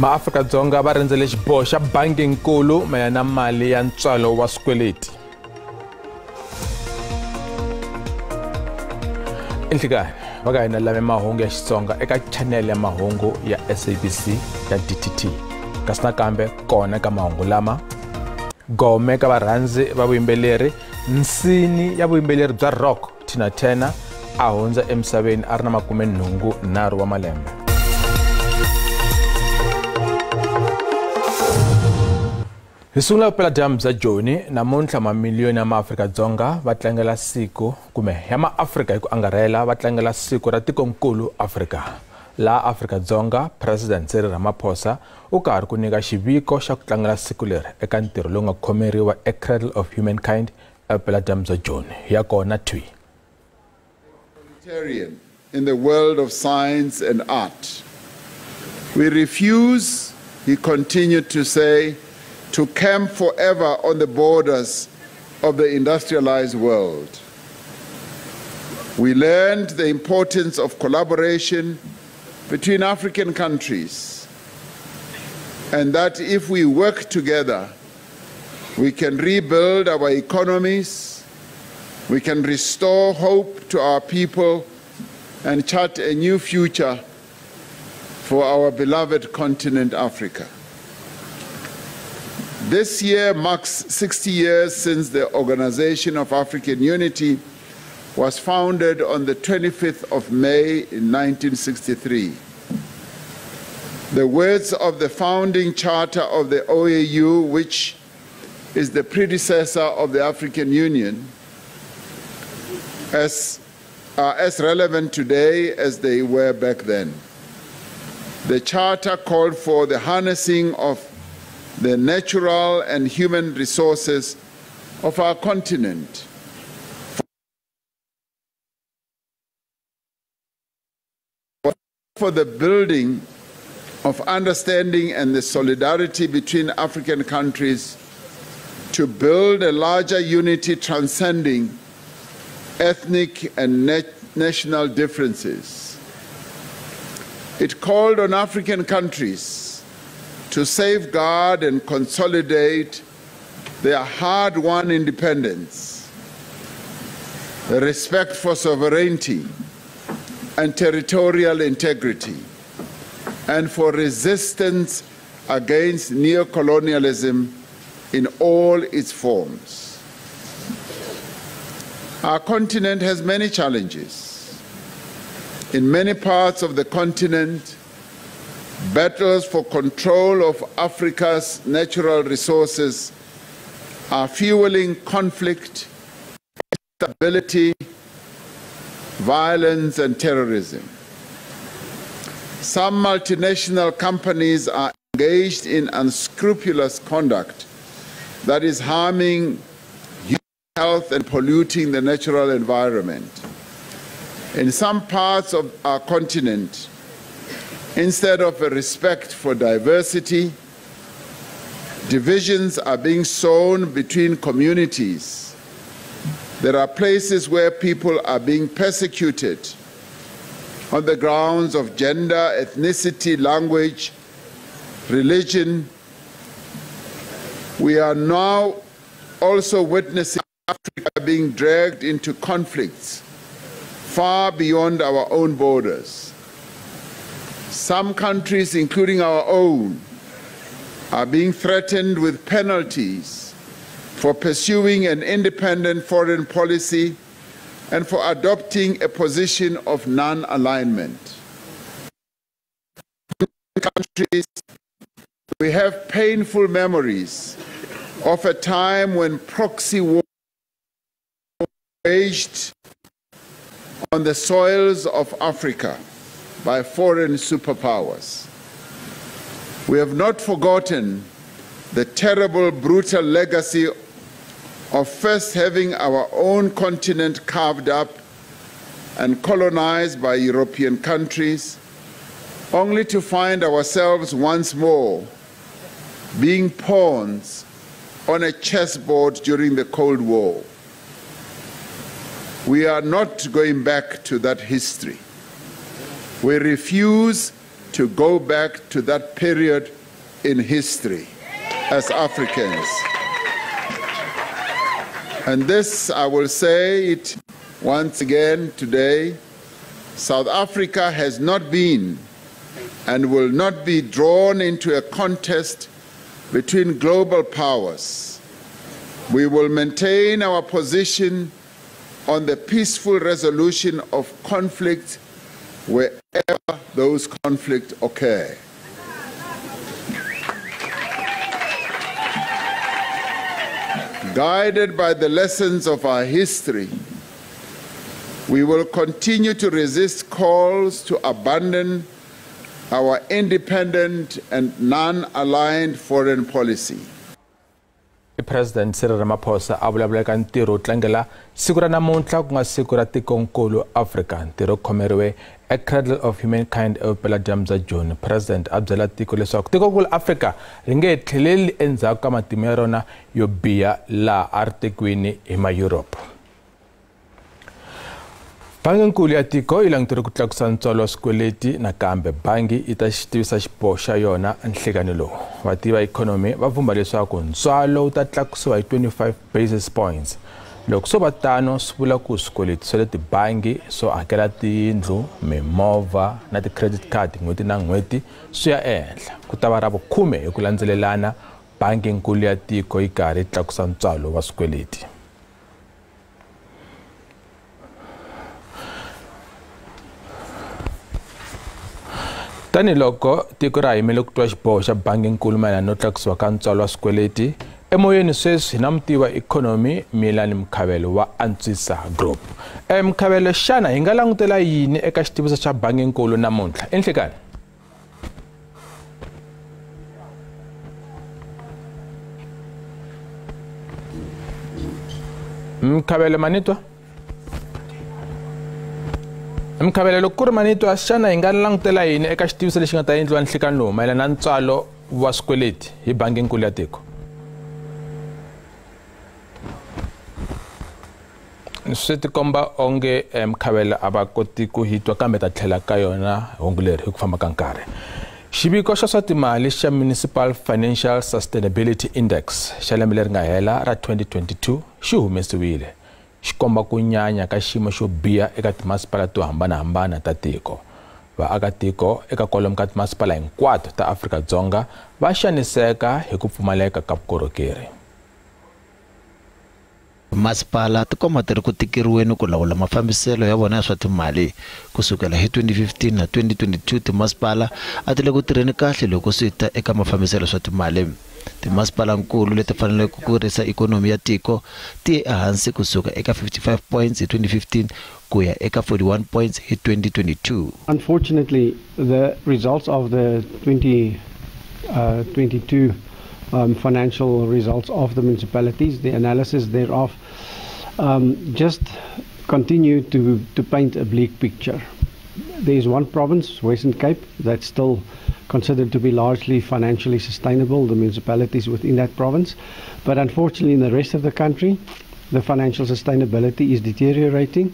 MaAfrika-Dzonga va rindzele xiboho xa banginkulu mayelana na mali ya ntswalo wa swikweleti. Enhlikani va ka hina lave mahungu ya Xitsonga eka chanel ya mahungu ya SABC ya DTT. Kasi nakambe kona ka mahungu lama gome ka varhandzi va vuyimbeleri nsini ya vuyimbeleri bya rock Tina Turner a hundza emisaveni a ri na 83 wa malembe. Hi sungula vupeladyambu bya Joni namuntlha mamiliyoni ya maAfrika-Dzonga va tlangela siku kumbe ya maAfrika hi ku angarhela va tlangela siku ra tikonkulu Afrika. Laha Afrika-Dzonga President Cyril Ramaphosa u karhi ku nyika xiviko xa ku tlangela siku leri eka ntirho lowu nga khomeriwa eCradle of Humankind evupeladyambu bya Joni ya kona thwi. In the world of science and art, we refuse, he continued to say, to camp forever on the borders of the industrialized world. We learned the importance of collaboration between African countries, and that if we work together, we can rebuild our economies, we can restore hope to our people, and chart a new future for our beloved continent, Africa. This year marks 60 years since the Organization of African Unity was founded on the 25th of May in 1963. The words of the founding charter of the OAU, which is the predecessor of the African Union, are as relevant today as they were back then. The charter called for the harnessing of the natural and human resources of our continent for the building of understanding and the solidarity between African countries to build a larger unity transcending ethnic and national differences. It called on African countries to safeguard and consolidate their hard-won independence, the respect for sovereignty and territorial integrity, and for resistance against neocolonialism in all its forms. Our continent has many challenges. In many parts of the continent, battles for control of Africa's natural resources are fueling conflict, instability, violence, and terrorism. Some multinational companies are engaged in unscrupulous conduct that is harming human health and polluting the natural environment. In some parts of our continent, instead of a respect for diversity, divisions are being sown between communities. There are places where people are being persecuted on the grounds of gender, ethnicity, language, religion. We are now also witnessing Africa being dragged into conflicts far beyond our own borders. Some countries, including our own, are being threatened with penalties for pursuing an independent foreign policy and for adopting a position of non-alignment. In countries, we have painful memories of a time when proxy war waged on the soils of Africa by foreign superpowers. We have not forgotten the terrible, brutal legacy of first having our own continent carved up and colonized by European countries, only to find ourselves once more being pawns on a chessboard during the Cold War. We are not going back to that history. We refuse to go back to that period in history as Africans. And this, I will say it once again today, South Africa has not been and will not be drawn into a contest between global powers. We will maintain our position on the peaceful resolution of conflict wherever those conflicts occur. Guided by the lessons of our history, we will continue to resist calls to abandon our independent and non-aligned foreign policy. President Cyril Ramaphosa a vulavula eka ntirho wo tlangela siku ra namuntlha ku nga siku ra tikonkulu Afrika. Ntirho khomeriwe e Cradle of Humankind evupeladyambu bya Joni. President a byela tiko leswaku tikonkulu Afrika ri nge tlheleli endzhaku ka matimu ya rona yo biha laha a ri tekiwini hi ma-Europe. Bangi-nkulu ya tiko yi languteriwe ku tlakusa ntswalo wa swikweleti nakambe bangi yi ta tivisa xiboho xa yona nhlikani lowu. Vativi va ikhonomi va vumba leswaku ntswalo wu ta tlakusiwa hi 25 basis points. Loko swo va tano swi vula ku swikweleti swa le tibangi swo hakela tiyindlu, mimovha na ti-credit card n'hweti na n'hweti swi ya ehenhla. Ku ta va ra vukhume hi ku landzelelana bangi-nkulu ya tiko yi karhi yi tlakusa ntswalo wa swikweleti. Tanihiloko tiko ra yimele ku twa xiboho xa bangi-nkulu mayelana no tlakusiwa ka ntswalo wa swikweleti, emoyeni sweswi hi na mutivi wa ikhonomi Milani Mkhabelo wa Antswisa Group. Mkhabelo, xana hi nga langutela yini eka xitiviso xa bangi-nkulu namuntlha enhlekani? Mkhabelo manitwa? Mkhabelo, loko ku ri manitwa, xana hi nga langutela yini eka xitiviso lexi nga ta endliwa nhlikani lowu mayelana na ntswalo wa swikweleti hi bangi-nkulu ya tiko? Swi tikomba onge Mkhabelo a va koti ku hi twa kambe ta tlhela ka yona hungu leri hi ku famba ka nkarhi. Xiviko xa swa timali xa Municipal Financial Sustainability Index xa lembe leri nga hela ra 2022 xi humesiwile. Xi komba ku nyanya ka xiyimo xo biha eka timasipala to hambanahambana ta tiko. Vaakatiko eka kwalomu ka timasipala hinkwato ta Afrika-Dzonga va xaniseka hi ku pfumaleka ka vukorhokeri. Masipala ti komba ti ri ku tikeriweni ku lawula mafambiselo ya vona ya swa timali. Kusukela hi 2015 na 2022 timasipala a ti le ku tirheni kahle loko swi ta eka mafambiselo swa timali. Timasipalankulu leti faneleke ku kurisa ikhonomi ya tiko ti ye ehansi kusuka eka 55 points hi 2015 ku ya eka 41 points hi 2022. Unfortunately, the results of the 2022 financial results of the municipalities, the analysis thereof, just continue to paint a bleak picture. There is one province, Western Cape, that's still considered to be largely financially sustainable, the municipalities within that province. But unfortunately, in the rest of the country, the financial sustainability is deteriorating,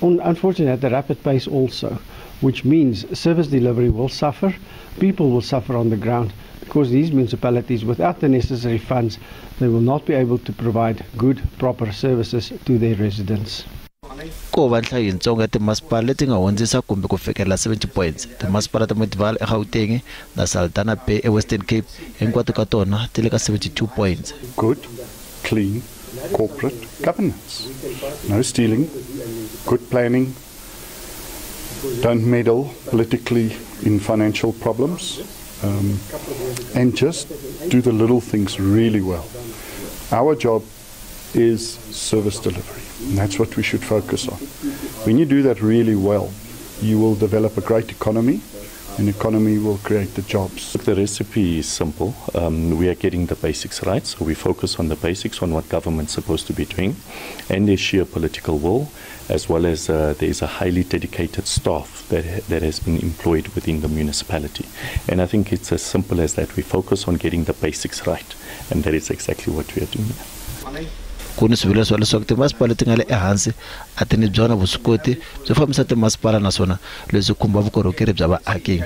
unfortunately at a rapid pace also, which means service delivery will suffer, people will suffer on the ground, because these municipalities, without the necessary funds, they will not be able to provide good, proper services to their residents. Ko va nhlayo yitsongo ya timasipala leti nga hundzisa kumbe ku fikelela 70 points. Timasipala ta Midvaal eGauteng na Saldanha Bay eWestern Cape hinkwato ka tona ti le ka 72 points. Good, clean corporate governance. No stealing, good planning, don't meddle politically in financial problems, and just do the little things really well. Our job is service delivery, and that's what we should focus on. When you do that really well, you will develop a great economy, and economy will create the jobs. The recipe is simple. We are getting the basics right, so we focus on the basics, on what government's supposed to be doing, and there's sheer political will, as well as there is a highly dedicated staff that has been employed within the municipality. And I think it's as simple as that. We focus on getting the basics right, and that is exactly what we are doing here. Ku ni swivulwa swa leswaku timasipala leti nga le ehansi a ti ni byona vuswikoti byo fambisa timasipala naswona leswi khumba vukorhokeri bya vaaki.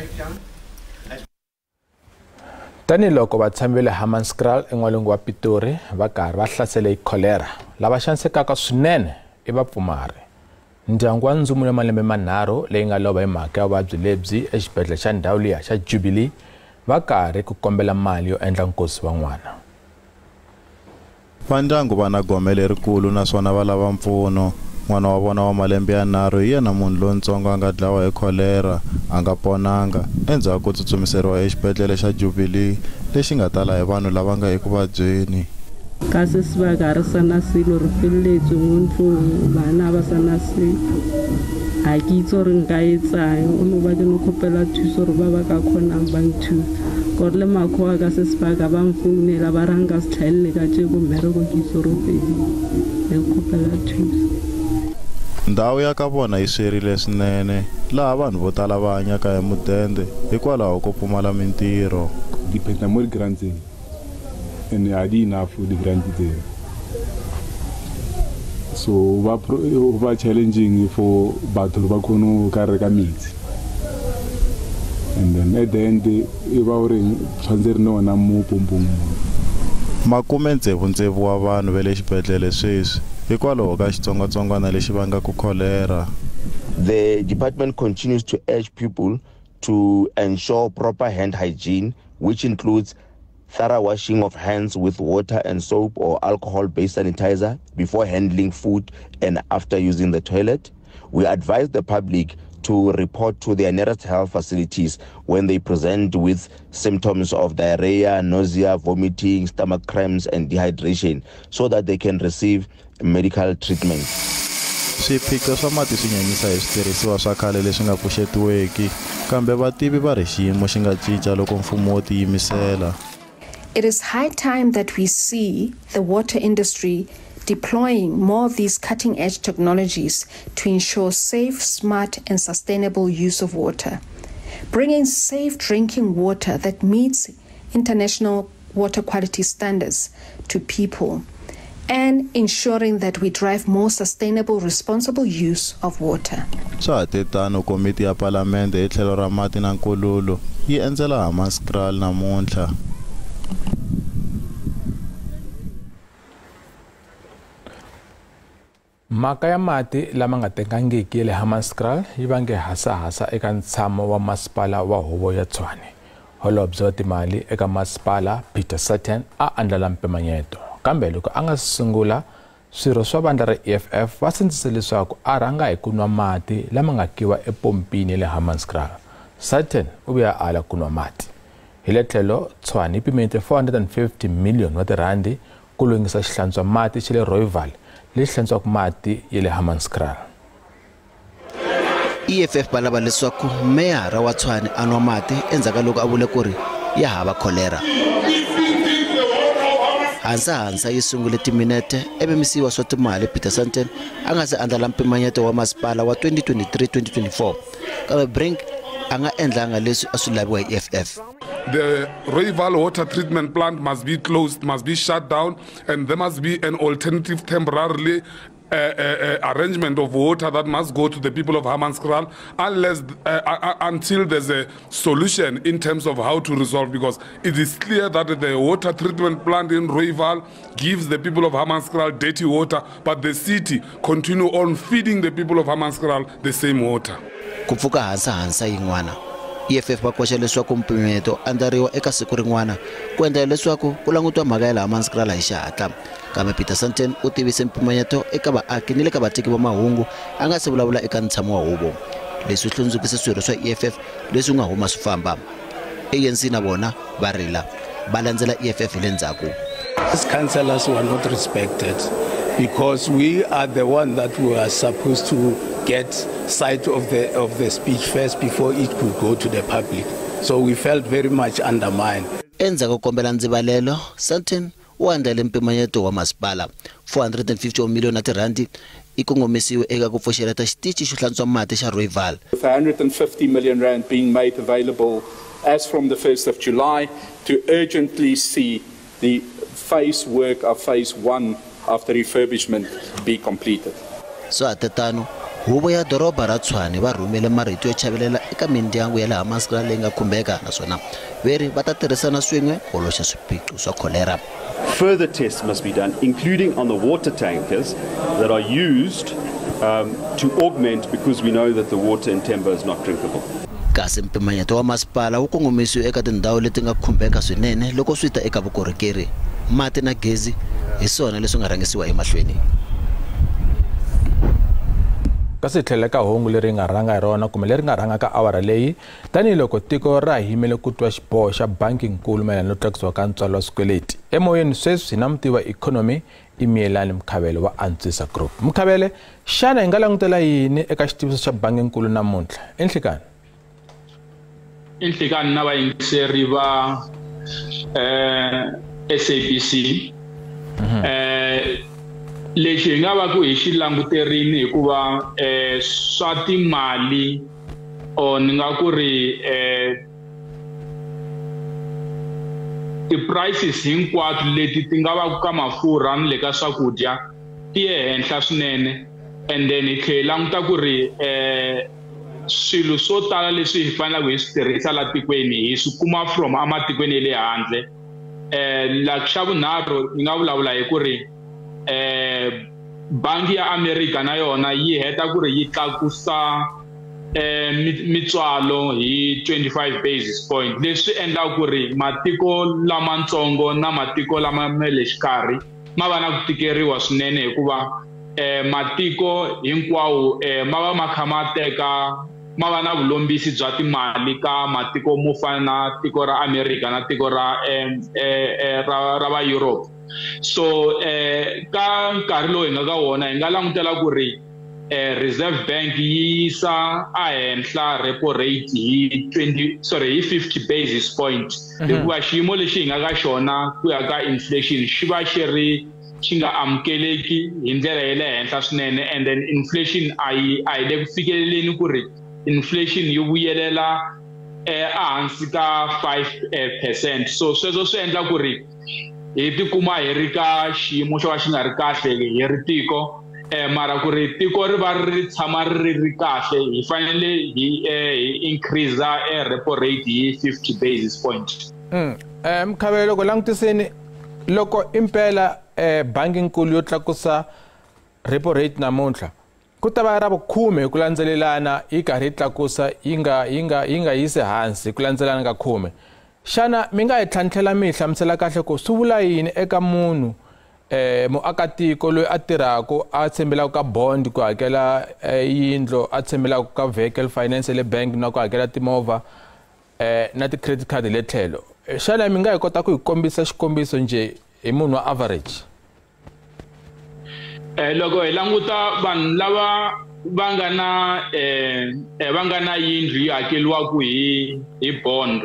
Tanihiloko vatshami va le Hammanskraal en'walungu wa Pitori va karhi va hlasele hi kholera, lava xanisekaka swinene i vapfumari. Ndyangu wa ndzumulo ya malembe manharhu leyi nga lova hi mhaka ya vuvabyi lebyi exibedhlele xa ndhawu liya xa Jubilee va karhi ku kombela mali yo endla nkosi wa n'wana. Va ndyangu va na gome lerikulu naswona va lava mpfuno. N'wana wa vona wa malembe ya 3 hi yena munhu lontsongo a nga dlawa hi kholera, a nga ponanga endzhaku ko tsutsumiseriwa exibedhlele xa Jubilee lexi nga tala hi vanhu lava nga eku vabyeni. Ka se sebaka re sana selo, re feleletswe mo ntlong, bana ba sana selo. Ha ke itse gore nka etsang, o no ba ke no kgopela thuso gore ba ba ka kgonang ba nthusa. Gore le makgowa ka se sebaka ba mfounela ba re nka se tlhaelele ka tjeko mmereko ke itse gore o fedile. Ke kgopela thuso. Ndhawu ya ka vona yi swerile swinene laha vanhu vo tala va hanyaka hi mudende hikwalaho ko pfumala mintirho. Dependa mo di-grantseng and ha di enough di-grant tseo, so ba challenging for batho ba kgone go ka reka metsi, and then at the end e ba gore tshwanetse re ne ona mo pompong. 66 wa vanhu va le xibedhlele sweswi hikwalaho ka xitsongwatsongwana lexi vangaka kholera. The department continues to urge people to ensure proper hand hygiene, which includes thorough washing of hands with water and soap or alcohol-based sanitizer before handling food and after using the toilet. We advise the public to report to their nearest health facilities when they present with symptoms of diarrhea, nausea, vomiting, stomach cramps, and dehydration so that they can receive medical treatment. Swiphiqo swa mati swi nyanyisa hi switirhisiwa swa khale leswi nga pfuxetiweki, kambe vativi va ri xiyimo xi nga cinca loko mfumo wo tiyimisela. It is high time that we see the water industry deploying more of these cutting-edge technologies to ensure safe, smart, and sustainable use of water. Bringing safe drinking water that meets international water quality standards to people, and ensuring that we drive more sustainable, responsible use of water. Swa ha te tano, komiti ya palamende hi tlhelo ra mati na nkululo yi endzela Hammanskraal namuntlha. Mhaka ya mati lama nga tengangiki ya le Hammanskraal yi vange hasahasa eka ntshamo wa masipala wa Huvo ya Tshwane. Holobye wa timali eka masipala Peter Sutton a andlala mpimanyeto, kambe loko a nga sungula swirho swa vandla ra EFF va sindzise leswaku a rhanga hi ku nwa mati lama nga kiwa epompini ya le Hammanskraal. Sutton u vuye a ala ku nwa mati. Hi le tlhelo, Tshwane yi pimete 450 million wa tirhandi ku lunghisa xihlantswa mati xa le Rooiwal lexi hlantswaka mati ya le Hammanskraal. EFF va lava leswaku meyara wa Tshwane a nwa mati endzhaku ka loko a vule ku ri ya hava kholera. Hansahansa yi sungule timinete MMC wa swa timali Peter Sutton a nga se andlala mpimanyeto wa masipala wa 2023-2024, kambe Brink a nga endlanga leswi a swi laviwa hi EFF. The Rooiwal water treatment plant must be closed, must be shut down, and there must be an alternative temporarily arrangement of water that must go to the people of Hammanskraal unless until there's a solution in terms of how to resolve, because it is clear that the water treatment plant in Rooiwal gives the people of Hammanskraal dirty water, but the city continue on feeding the people of Hammanskraal the same water. Ku pfuka hansahansa yin'wana, EFF va koxa leswaku mpimanyeto andlariwa eka siku rin'wana ku endlela leswaku ku langutiwa mhaka ya le Hammanskraal hi xihatla. Kambe Peter Sutton u tivise mpimanyeto eka vaaki ni le ka vateki va mahungu a nga se vulavula eka ntshamo wa huvo. Leswi hlundzukise swirho swa EFF leswi nga huma swi famba. ANC na vona va rila, va landzela EFF hi le ndzhaku. These councillors were not respected because we are the one that we are supposed to get sight of the speech first before it could go to the public. So we felt very much undermined. Endzhaku ko kombela ndzivalelo, Sutton u andlale mpimanyeto wa masipala. 450 million tirhandi yi kongomisiwe eka ku pfuxeleta xitichi xo hlantswa mati xa Rooiwal. With 150 million rand being made available as from the 1st of July to urgently see the phase work of phase 1 of the refurbishment be completed. Swa ha te tano, Huvo ya doroba ra Tshwane va rhumele marito yo chavelela eka mindyangu ya le Hammanskraal leyi nga khumbeka naswona veri va ta tirhisana swin'we ku oloxa swiphiqo swa kholera. Further tests must be done, including on the water tankers that are used to augment, because we know that the water in Temba is not drinkable. Kasi mpimanyeto wa masipala wu kongomisiwe eka tindhawu leti nga khumbeka swinene loko swi ta eka vukorhokeri, mati na gezi hi swona leswi nga rhangisiwa emahlweni. Kasi hi tlhela ka hungu leri nga rhanga hi rona kumbe leri nga rhanga ka awara leyi, tanihiloko tiko ra ha yimele ku twa xiboho xa bangi-nkulu mayelana no tlakusiwa ka ntswalo wa swikweleti. Emoyeni sweswi hi na mutivi wa ikhonomi i Miyelani Mkhabele wa Antswisa Group. Mkhabele, xana hi nga langutela yini eka xitiviso xa bangi-nkulu namuntlha? Enhlikani. Enhlikani na vayingiseri va SABC. Lexi hi nga va ku hi xi languterini hikuva swa timali or ni nga ku ri ti-prices hinkwato leti ti nga va ku ka mafurha ni le ka swakudya ti ye henhla swinene, and then hi tlhela hi languta ku ri swilo swo tala leswi hi faneleke hi swi tirhisa la tikweni hi swi kuma from amatikweni ya le handle. La xa vunharhu ni nga vulavula hi ku ri bangi ya America na yona yi heta ku ri yi tlakusa mitswalo hi 25 basis point, leswi endlaka ku ri matiko lamatsongo na matiko lama ma le xikarhi ma va na ku tikeriwa swinene, hikuva matiko hinkwawo ma va ma kha ma teka ma va na vulombisi bya timali ka matiko mo fana na tiko ra America na tiko ra ra va Europe. So ka nkarhi lowu hi nga ka wona hi nga langutela ku ri Reserve Bank yi yisa ehenhla repo rate hi 50 basis point, hikuva xiyimo lexi hi nga ka xona ku ya ka inflation xi va xi ri xi nga amukeleki hi ndlela ya le henhla swinene, and then inflation a yi le ku fikeleleni ku ri inflation yi vuyelela ehansi ka 5%. So sweswo swi endla ku ri hi tikuma hi ri ka xiyimo xo ka xi nga ri kahle hi ri tiko, mara ku ri tiko ri va ri tshama ri ri kahle hi fanele hi increase repo rate hi 50 basis point. Mkhabele, loko langutiseni loko impela bangi-nkulu yo tlakusa repo rate namuntlha ku ta va ra vukhume hi ku landzelelana yi karhi yi tlakusa yi nga yisi hansi hi ku landzelelana ka khume. Xana mi nga hi tlhantlhela mi hi hlamusela kahle ku swi vula yini eka munhu muakatiko loyi a tirhaka a tshembelaka ka bond ku hakela yindlu, a tshembelaka ka vehicle finance le bank na ku hakela timovha na ti-credit card le tlhelo? Xana mi nga hi kota ku hi kombisa xikombiso njhe hi munhu wa average? Loko hi languta vanhu lava va nga na yindlu yi hakeriwaka hi bond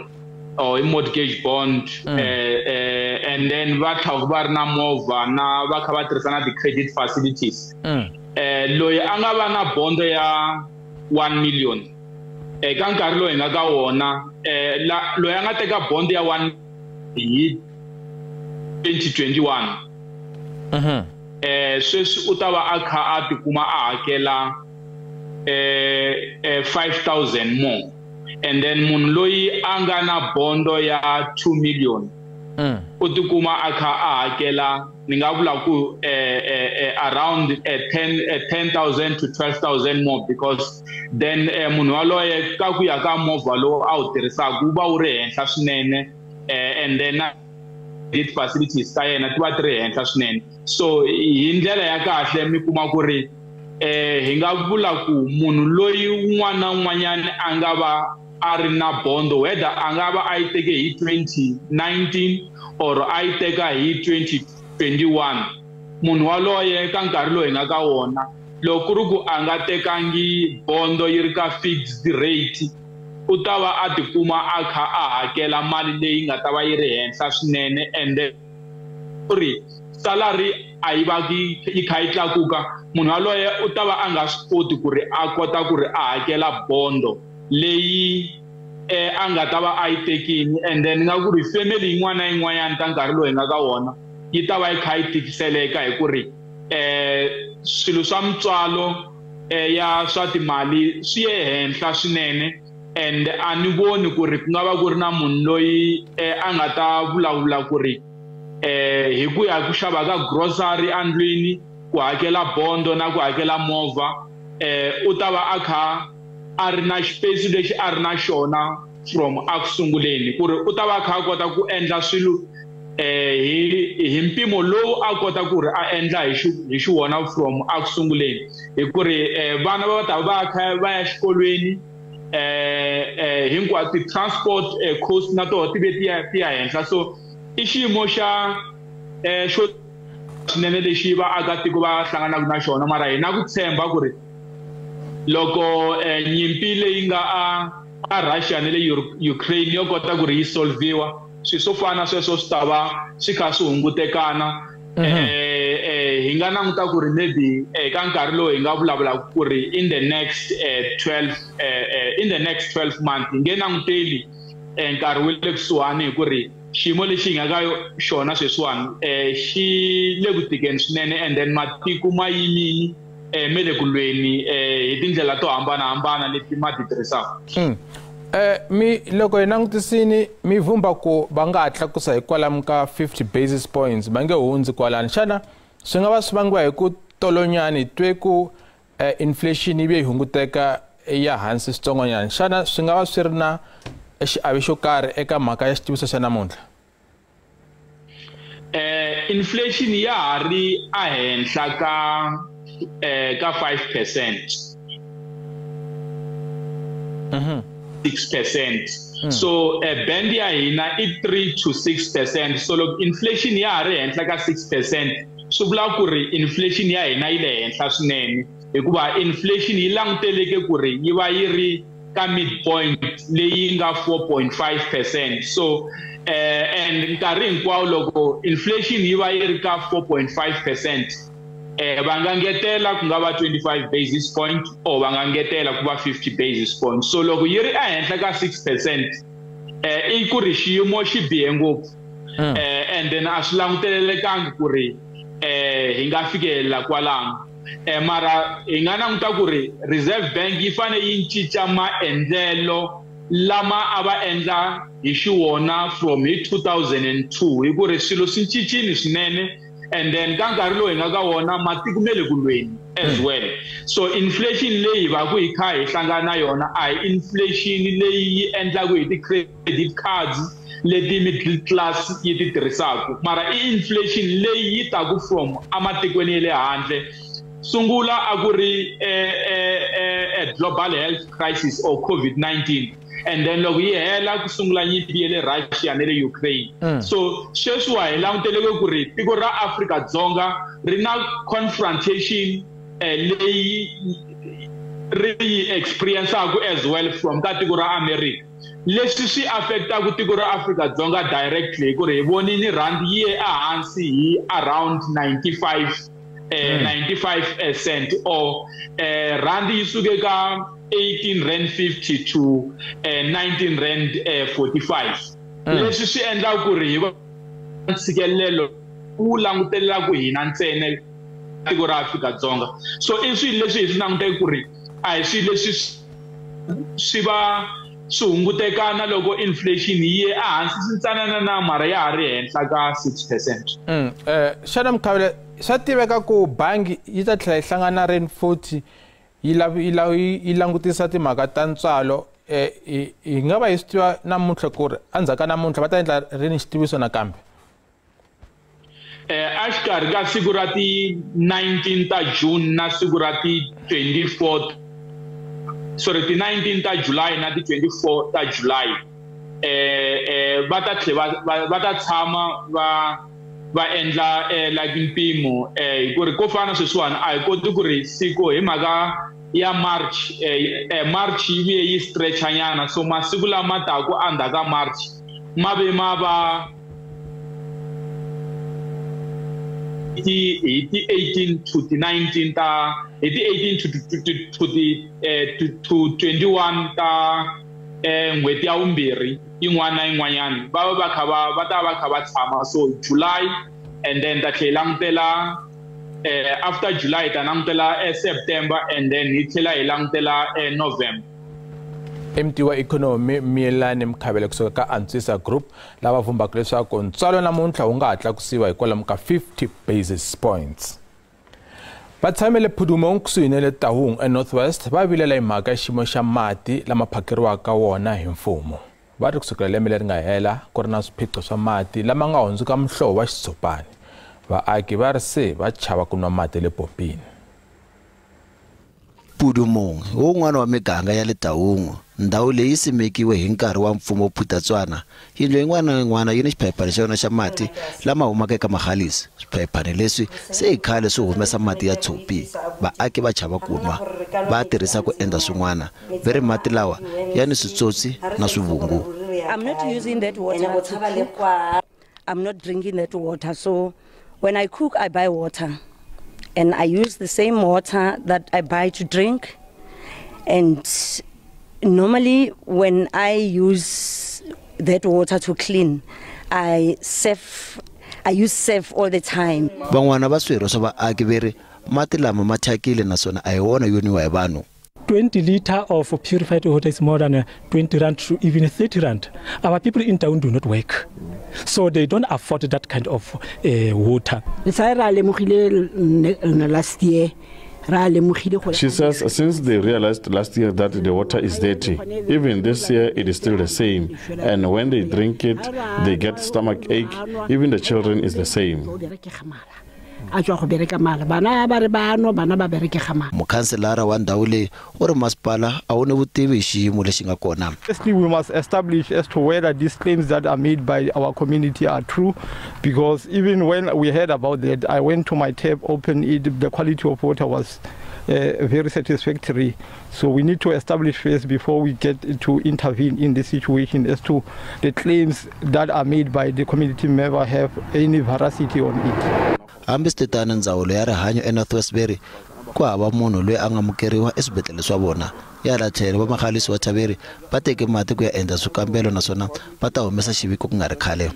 or hi mortgage bond, and then va tlhela va ri na movha na va kha va tirhisa na ti-credit facilities. Loyi a nga va na bond ya 1 million eka nkarhi lowu hi nga ka wona, loyi a nga teka bond ya 1 hi 2021, sweswi u ta va a kha a tikuma a hakela 5,000 more, and then munhu loyi a nga na bondo ya 2 million u tikuma a kha a hakela ni nga vula ku around 10,000 to 12,000 more, because then munhu waloye ka ku ya ka movha lowu a wu tirhisaka wu va wu ri henhla swinene, and then credit facilities ta yena ti va ti ri henhla swinene. So hi ndlela ya kahle mi kuma ku ri hi nga vula ku munhu loyi un'wana na un'wanyana a nga va a ri na bondo, whether a nga va a yi teke hi 2019 or a yi teka hi 2021, munhu waloye ka nkarhi lowu hi nga ka wona loko ku ri ku a nga tekangi bondo yi ri ka fixed rate, u ta va a tikuma a kha a hakela mali leyi nga ta va yi ri henhla swinene, and ku ri salary a yi va yi kha yi tlakuka, munhu yaloye u ta va a nga swi koti ku ri a kota ku ri a hakela bondo leyi a nga ta va a yi tekini. And then ni nga ku ri family yin'wana na yin'wanyana ka nkarhi lowu hi nga ka wona yi ta va yi kha yi tikiseleka hi ku ri swilo swa mitswalo ya swa timali swi ye henhla swinene and a ni voni ku ri ku nga va ku ri na munhu loyi a nga ta vulavula ku ri hi ku ya ku xava ka grocery endlwini, ku hakela bondo na ku hakela movha, u ta va a kha a ri na xipesi lexi a ri na xona from a ku sunguleni, ku ri u ta va a kha a kota ku endla swilo hi mpimo lowu a kota ku ri a endla hi xiwona from a ku sunguleni, hi ku ri vana va ta va kha va ya xikolweni, hinkwato ti-transport cost na toho ti ve ti ya henhla. So i xiyimo xa xo swinene lexi vaakatiko va hlanganaka na xona, mara hi na ku tshemba ku ri loko nyimpi leyi nga a Russia na le Ukraine yo kota ku ri yi solviwa, swilo swo fana sweswo swi ta va swi kha swi hungutekana. Hi nga languta ku ri maybe ka nkarhi lowu hi nga vulavula ku ri in the next 12 in the next 12 months, hi nge languteli nkarhi wa le kusuhani, hi ku ri xiyimo lexi hi nga ka xona sweswiwani xi le ku tikeni swinene, and then matiko ma yimile me le ku lweni hi tindlela to hambanahambana leti ma ti tirhisaka. Mi loko hi langutisini mi vumba ku va nga ha tlakusa hi kwalamu ka 50 basis points, va nge hundzi kwalani. Xana swi nga va swi vangiwa hi ku tolonyani twe ku inflation yi ve yi hunguteka ya hansi switsongonyana? Xana swi nga va swi ri na xiave xo karhi eka mhaka ya xitiviso xa namuntlha? Inflation ya ha ri ehenhla ka 5%. 6%. So band ya hina i 3 to 6%. So loko inflation ya ha ri henhla ka 6%, swi vula ku ri inflation ya hina yi le henhla swinene, hikuva inflation yi languteleke ku ri yi va yi ri ka midpoint leyi nga 4.5%. So and nkarhi hinkwawo loko inflation yi va yi ri ka 4.5%, va nga ngetela ku nga va 25 basis point or va nga ngetela ku va 50 basis point. So loko yi ri ehenhla ka 6%, i ku ri xiyimo xi bihe ngopfu, and then a swi langutelelekangi ku ri hi nga fikelela kwalano. Mara hi nga languta ku ri Reserve Bank yi fanele yi cinca maendlelo lama a va endla hi xiwona from hi 2002, hi ku ri swilo swi cincile swinene, and then ka nkarhi lowu hi nga ka wona matiko ma le ku lweni as well. So inflation leyi va ku hi kha hi hlangana na yona a hi inflation leyi yi endlaku hi ti-credit cards leti middle class yi ti tirhisaka, mara i inflation leyi yi taku from ematikweni ya le handle. Sungula a ku ri global health crisis or COVID-19, and then loko yi hela ku sungula nyimpi ya le Russia na le Ukraine. So sweswiwa hi languteleke ku ri tiko ra Afrika-Dzonga ri na confrontation leyi ri yi experience-aku as well from ka tiko ra America. Leswi swi affect-aku tiko ra Afrika-Dzonga directly, hi ku ri hi vonile rand yi ye ehansi hi around 95 95% or rand yi suke ka 18 rand 50 to 19 rand 45. Leswi swi endla ku ri hi va ntshikelelo wu langutelelaku hina ntsena tiko ra Afrika-Dzonga. So i swilo leswi hi swi languteke ku ri a hi swilo leswi swi va swi hungutekana loko inflation yi ye ehansi swintsanana na mara ya ha ri henhla ka 6%. Xana Mkhavele, swa tiveka ku bangi yi ta tlhela yi hlangana rini futhi yi langutisa timhaka ta ntswalo? Hi nga va hi swi tiva namuntlha ku ri endzhaku ka namuntlha va ta endla rini xitiviso nakambe? Exikarhi ka siku ra ti 19 ta June na siku ra ti 24, sorry, ti 19 ta July na ti 24 ta July, va ta tlhela va ta tshama va endla like mpimo, hi ku ri ko fana sweswiwani a hi koti ku ri siku hi mhaka ya March, March yi vuye yi stretch-anyana, so masiku lama taku endzhaku ka March ma ve ma va hi ti 18 to ti 19 ta hi ti 18 to 21 ta n'hweti ya vumbirhi yin'wana na yin'wanyana va va kha va va ta va kha va tshama. So July, and then ta tlhela langutela After July hi ta langutela September and then hi tlhela hi langutela November. MT wa ikhonomi Miyelani Mkhabela kusuka ka Antswisa Group lava vumbaka leswaku ntswalo namuntlha wu nga ha tlakusiwa hi kwalomu ka 50 basis points. Vatshami le Phudumong kusuhi na le Taung eNorth West va vilela hi mhaka ya xiyimo xa mati lama phakeriwaka wona hi mfumo. Va ri kusukela lembe leri nga hela ku ri na swiphiqo swa mati lama nga hundzuka muhlovo wa xitshopani. Vaaki va ri se va chava ku nwa mati le pompini. Pudumong wun'wana wa miganga ya le Taung, ndhawu leyi simekiwe hi nkarhi wa mfumo wo Phutatswana. Yindlu yin'wana na yin'wana yi ni xiphayiphani xa yona xa mati lama humaka eka Magalies. Swiphayiphani leswi se i khale swi humesa mati ya tshopi. Vaaki va chava ku nwa, va tirhisa ku endla swin'wana. Va ri mati lawa ya ni switsotsi na swivungu. I'm not using that water to cook. I'm not drinking that water. So when I cook, I buy water. And I use the same water that I buy to drink. And normally when I use that water to clean, I use surf all the time. Van'wana va swirho swa vaaki va ri mati lama ma thyakile naswona a hi wona yo nwiwa hi vanhu. 20 liter of purified water is more than 20 rand to even 30 rand. Our people in town do not work, so they don't afford that kind of water. Last year, she says since they realized last year that the water is dirty, even this year it is still the same. And when they drink it, they get stomach ache. Even the children is the same. Mukhanselara wa ndhawu leyi u ri masipala a wu ni vutivi hi xiyimo lexi nga kona. Firstly, we must establish as to whether these claims that are made by our community are true, because even when we heard about that, I went to my tap, opened it, the quality of water was very satisfactory. So we need to establish first before we get to intervene in this situation as to the claims that are made by the community member have any veracity on it. Hambiswiritano, ndzawulo ya rihanyo eNorth West va ri ku hava munhu loyi a nga amukeriwa eswibedhlele swa vona. Ya hala tlhelo, va Magalies Water va ri va teke mati ku ya endla swikambelo naswona va ta humesa xiviko ku nga ri khale.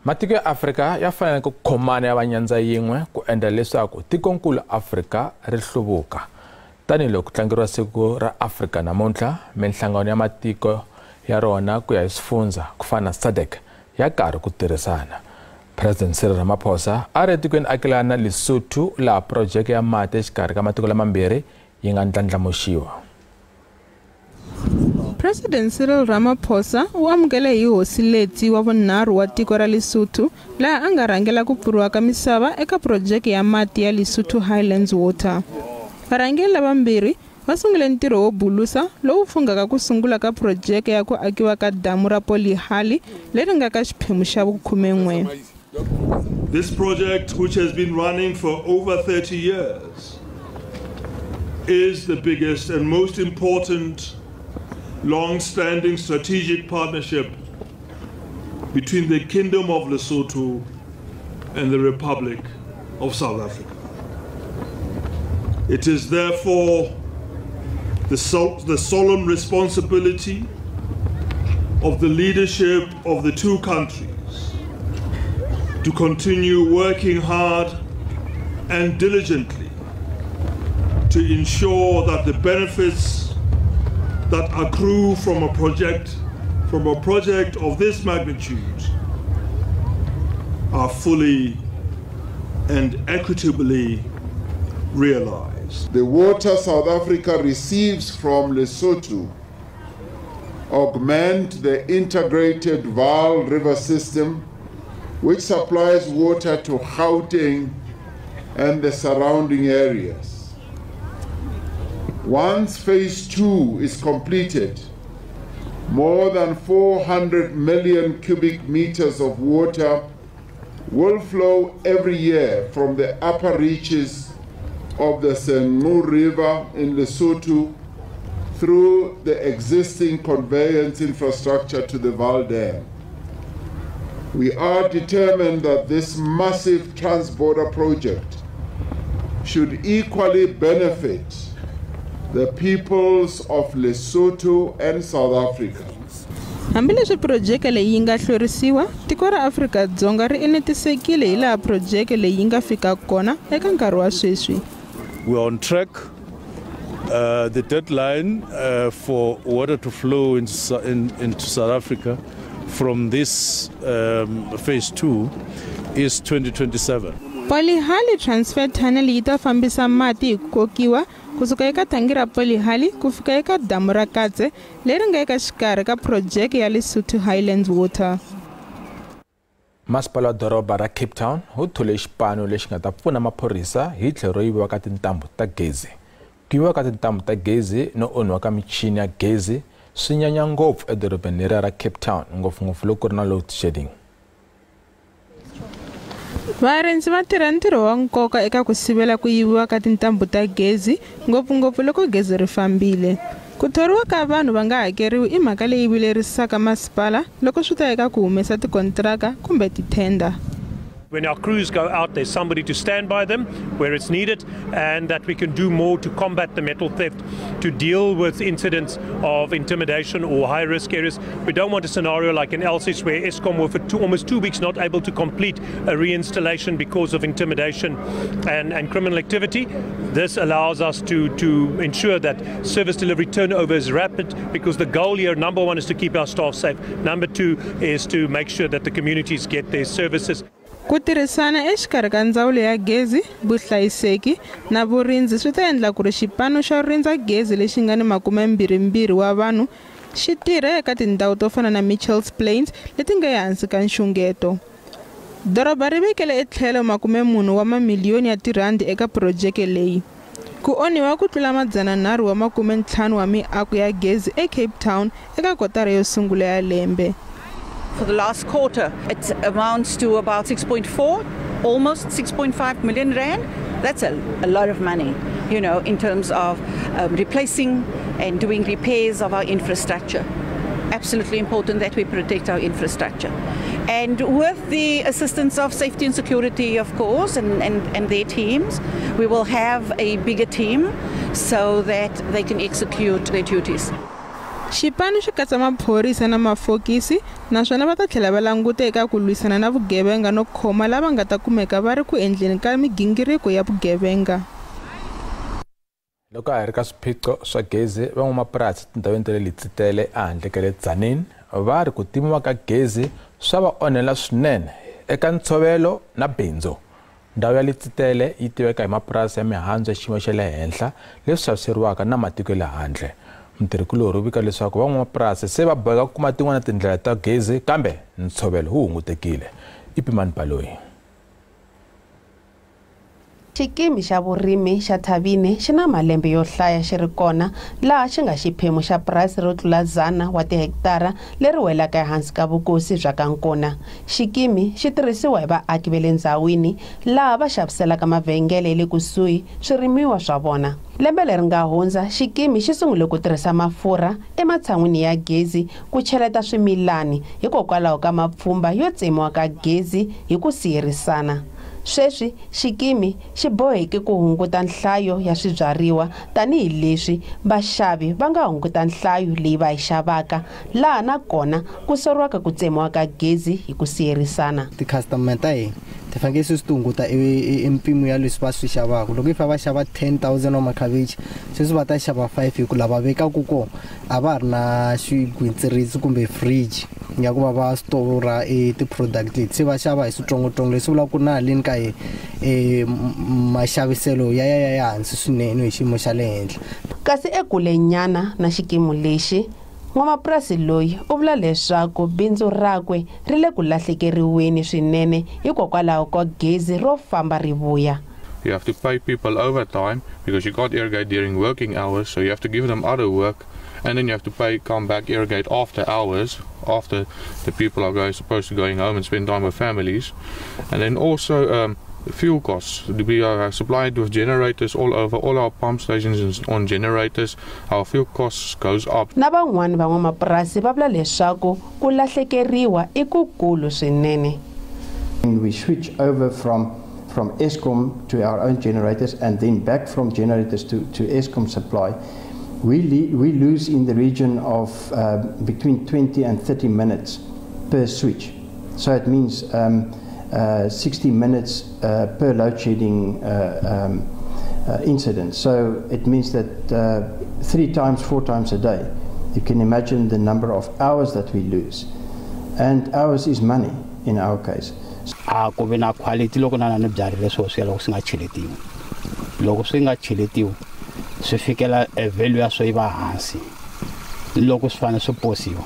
Matiko ya Afrika ya fanele ku khomana ya va nyandza yin'we ku endla leswaku tikonkulu Afrika ri hluvuka. Tanihiloko ku tlangeriwa siku ra Afrika namuntlha, minhlangano ya matiko ya rona ku ya hi swifundza ku fana na SADC ya karhi ku tirhisana. President Cyril Ramaphosa a ri etikweni akelana na Lesotho laha projeke ya mati exikarhi ka matiko lamambirhi yi nga ndlandlamuxiwa. President Cyril Ramaphosa u amukele hi hosi Letsi wa vunharhu wa tiko ra Lesotho laha a nga rhangela ku pfuriwa ka misava eka projeke ya mati ya Lesotho Highlands Water. Varhangeri lavambirhi va sungule ntirho wo bulusa lowu fungaka ku sungula ka projeke ya ku akiwa ka damu ra Polihali leri nga ka xiphemu xa vu-11. This project, which has been running for over 30 years, is the biggest and most important long-standing strategic partnership between the Kingdom of Lesotho and the Republic of South Africa. It is therefore the solemn responsibility of the leadership of the two countries to continue working hard and diligently to ensure that the benefits that accrue from a project of this magnitude are fully and equitably realized. The water South Africa receives from Lesotho augment the integrated Vaal River system, which supplies water to Gauteng and the surrounding areas. Once phase 2 is completed, more than 400 million cubic meters of water will flow every year from the upper reaches of the Senqu River in Lesotho through the existing conveyance infrastructure to the Vaal Dam. We are determined that this massive trans-border project should equally benefit the peoples of Lesotho and South Africa. Hambileswi phurojeke leyi yi nga hlwerisiwa, tiko ra Afrika-Dzonga ri enetisekile hilaha phurojeke leyi yi nga fika kona eka nkarhi wa sweswi. We are on track. The deadline for water to flow into South Africa from this phase 2 is 2027. Polihali Transfer Tunnel yi ta fambisa mati hi ku kokiwa kusuka eka thangi ra Polihali ku fika eka damu ra Katse leri nga eka xikarhi ka phurojeke ya Lesotho Highlands Water. Masipala wa doroba ra Cape Town wu thole xipano lexi nga ta pfuna maphorisa hi tlhelo ro yiviwa ka tintambu ta gezi. Ku yiviwa ka tintambu ta gezi no onhiwa ka michini ya gezi swi nyanya ngopfu edorobeni leriya ra Cape Town, ngopfungopfu loko ku ri na load shedding. Varindzi va tirha ntirho wa nkoka eka ku sivela ku yiviwa ka tintambu ta gezi, ngopfungopfu loko gezi ri fambile. Ku thoriwa ka vanhu va nga hakeriwi i mhaka leyi vilerisaka masipala loko swi ta eka ku humesa tikontiraka kumbe tithenda. When our crews go out, there's somebody to stand by them where it's needed, and that we can do more to combat the metal theft, to deal with incidents of intimidation or high-risk areas. We don't want a scenario like in Elsies where Eskom were for almost 2 weeks not able to complete a reinstallation because of intimidation and criminal activity. This allows us to ensure that service delivery turnover is rapid, because the goal here, number one, is to keep our staff safe. Number two is to make sure that the communities get their services. Ku tirhisana exikarhi ka ndzawulo ya gezi, vuhlayiseki na vurindzi swi ta endla ku ri xipano xo rindza gezi lexi nga ni 22 wa vanhu xi tirha eka tindhawu to fana na Mitchells Plains leti nga ehansi ka nxungeto. Doroba ri vekele etlhelo 40 wa mamiliyoni ya tirhandi eka phurojeke leyi. Ku onhiwa ku tlula 350 wa miako ya gezi eCape Town eka kotara yo sungula ya lembe. For the last quarter, it amounts to about 6.4, almost 6.5 million rand. That's a lot of money, you know, in terms of replacing and doing repairs of our infrastructure. Absolutely important that we protect our infrastructure. And with the assistance of safety and security, of course, and their teams, we will have a bigger team so that they can execute their duties. Xipano xi katsa maphorisa na mafokisi naswona va ta tlhela va languta eka ku lwisana na vugevenga no khoma lava nga ta kumeka va ri ku endleni ka migingiriko ya vugevenga. Loko a hi ri ka swiphiqo swa gezi, van'wamapurasi tindhawini ta le Letsitele ehandle ka le Tzaneen va ri ku timiwa ka gezi swa va onhela swinene eka ntshovelo na bindzu. Ndhawu ya Letsitele yi tiveka hi mapurasi ya mihandzu ya xiyimo xa le henhla leswi xaviseriwaka na matiko ya le handle. Mutirhikulorhi u vika leswaku van'wamapurasi se va boheka ku kuma tin'wana tindlela ta gezi kambe ntshovelo wu hungutekile. I Pimani Baloyi. Xikimi xa vurimi xa Thabini xi na malembe yo hlaya xi ri kona laha xi nga xiphemu xa purasi ro tlula 100 wa tihektara leri welaka ehansi ka vukosi bya ka Nkuna. Xikimi xi tirhisiwa hi vaaki va le ndzhawini laha va xaviselaka mavhengele ya le kusuhi swirimiwa swa vona. Lembe leri nga hundza, xikimi xi sungule ku tirhisa mafurha ematshan'wini ya gezi ku cheleta swimilani hikokwalaho ka mapfhumba yo tsemiwa ka gezi hi ku siyerisana. Sweswi xikimi xi boheke ku hunguta nhlayo ya swibyariwa tanihileswi vaxavi va nga hunguta nhlayo leyi va yi xavaka, laha na kona ku soriwaka ku tsemiwa ka gezi hi ku siyerisana. Ti-customer ta hina ti fanekele sweswi ti hunguta e mpimo ya leswi va swi xavaka. Loko if va xava 10,000 wa makhavichi, sweswi va ta xava 5 hi ku lava vekaku kona a va ha ri na xigwitsirisi kumbe fridge ya ku va va stora e ti-product leti, se va xava hi switsongotsongo. Leswi vulaka ku na haleni ka maxaviselo ya ya hansi swinene hi xiyimo xa le henhla. Kasi ekulenyana na xikimu lexi, n'wamapurasi loyi u vula leswaku bindzu rakwe ri le ku lahlekeriweni swinene hikokwalaho ka gezi ro famba ri vuya. You have to pay people overtime because you can't irrigate during working hours, so you have to give them other work, and then you have to pay, come back, irrigate after hours, after the people are supposed to going home and spend time with families. And then also fuel costs. We are supplied with generators all over, all our pump stations on generators. Our fuel costs goes up. Na van'wani van'wamapurasi va vula leswaku ku lahlekeriwa i kukulu swinene. We switch over from Eskom to our own generators and then back from generators to Eskom supply. We lose in the region of between 20 and 30 minutes per switch. So it means 60 minutes per load shedding incident. So it means that 3 times, 4 times a day. You can imagine the number of hours that we lose. And hours is money in our case. A ku vi na quality loko na ni byarile swo swi loko swi nga cheletiwi. Loko swi nga cheletiwi swi fikela e value ya swo yi va hansi. Loko swi fanele swi posiwa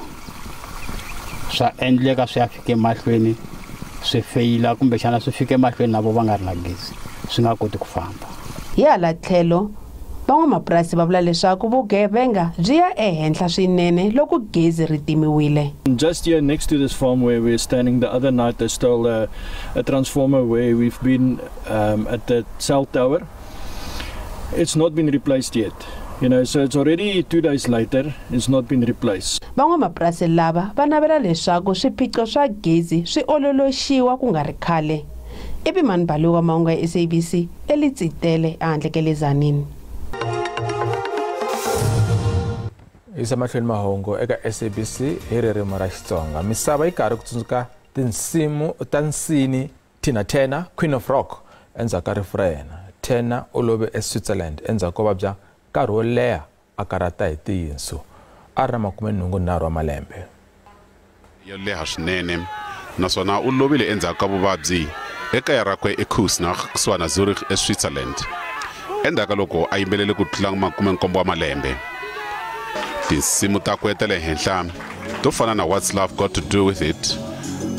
swa endleka swi ya fike mahlweni swi feyila kumbexana swi fike mahlweni na vo va nga ri na gezi swi nga koti ku famba. Hi hala tlhelo van'wamapurasi va vula leswaku vugevenga byi ya ehenhla swinene loko gezi ri timiwile. Just here next to this farm where we're standing, the other night they stole a transformer where we've been at the cell tower. It's not been replaced yet. You know, so it's already 2 days later, it's not been replaced. Van'wamapurasi lava va navela leswaku swiphiqo swa gezi swi ololoxiwa ku nga ri khale. Epimani Baluwa, mahungu ya SABC, eLitsitele ehandle ka le Tzaneen. Yisa mahlweni mahungu eka SABC hi ririmi ra Xitsonga. Misava yi karhi ku tsundzuka tinsimu ta nsini Tina Turner, Queen of Rock, endzhaku ka rifu ra yena. Turner u love eSwitzerland endzhaku ko vabya nkarhi wo leha a karhata hi tiyinsu. A ri na 83 wa malembe. Yo leha swinene naswona u lovile endzhaku ka vuvabyi ekaya rakwe eKusnach kusuhana na Zurich eSwitzerland. Endzhaku ka loko a yimbelele ku tlula 17 wa malembe. Tinsimu takwe ta le henhla to fana na What's Love Got to Do With It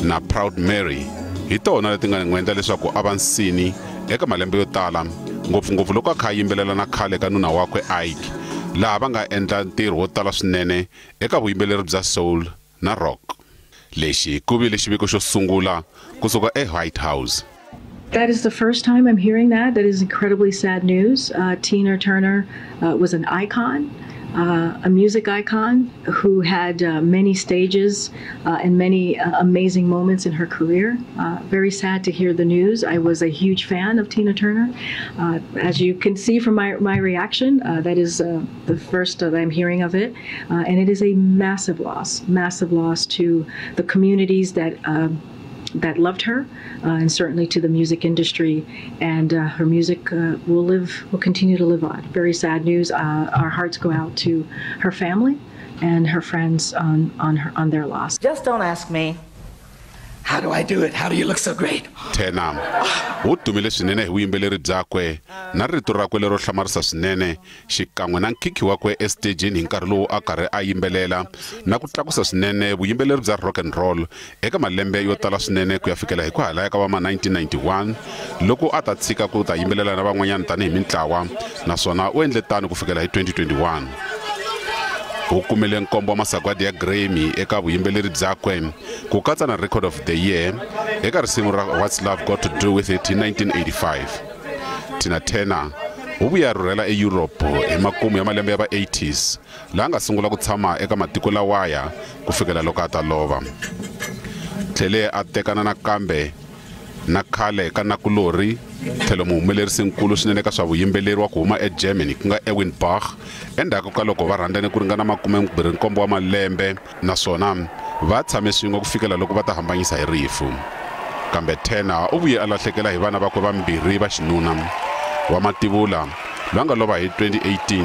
na Proud Mary hi tona leti nga n'wi endla leswaku a va nsini eka malembe yo tala, ngopfungopfu loko a kha a yimbelela na khale ka nuna wakwe Ike, laha va nga endla ntirho wo tala swinene eka vuyimbeleri bya soul na rock. Lexi ku vile xiviko xo sungula kusuka eWhite House. That is the first time I'm hearing that. That is incredibly sad news. Tina Turner was an icon, a music icon who had many stages and many amazing moments in her career. Very sad to hear the news. I was a huge fan of Tina Turner. As you can see from my reaction, that is the first that I'm hearing of it. And it is a massive loss to the communities that that loved her, and certainly to the music industry, and her music will continue to live on. Very sad news. Our hearts go out to her family and her friends on their loss. Just don't ask me, how do I do it? How do you look so great? Turner u dumile swinene hi vuyimbeleri byakwe na rito rakwe lero hlamarisa swinene xikan'we na nkhikhi wakwe estejini hi nkarhi lowu a karhi a yimbelela na ku tlakusa swinene vuyimbeleri bya rock and roll eka malembe yo tala swinene ku ya fikela hi ku halaya ka va ma 1991 loko a ta tshika ku ta yimbelela na van'wanyana tanihi mintlawa, naswona u endle tano ku fikela hi 2021. U kumile nkombo wa masagwadi ya Grammy eka vuyimbeleri byakwe ku katsa na Record of the Year eka risimu ra What's Love Got to Do With It hi 1985. Tina Turner u vuye a rhurhela eEurope hi makumu ya malembe ya va 80s laha nga sungula ku tshama eka matiko lawaya ku fikela loko a ta lova. Tlhele a tekana nakambe na khale ka nakulorhi tlhelo muhumelerisinkulu swinene ka swa vuyimbeleri wa ku huma eGermany ku nga Erwin Bach endzhaku ka loko va rhandzane ku ringana 27 wa malembe naswona va tshame swin'we ku fikela loko va ta hambanyisa hi rifu. Kambe Turner u vuye a lahlekela hi vana vakwe vambirhi va xinuna wa mativula loyi a nga lova hi 2018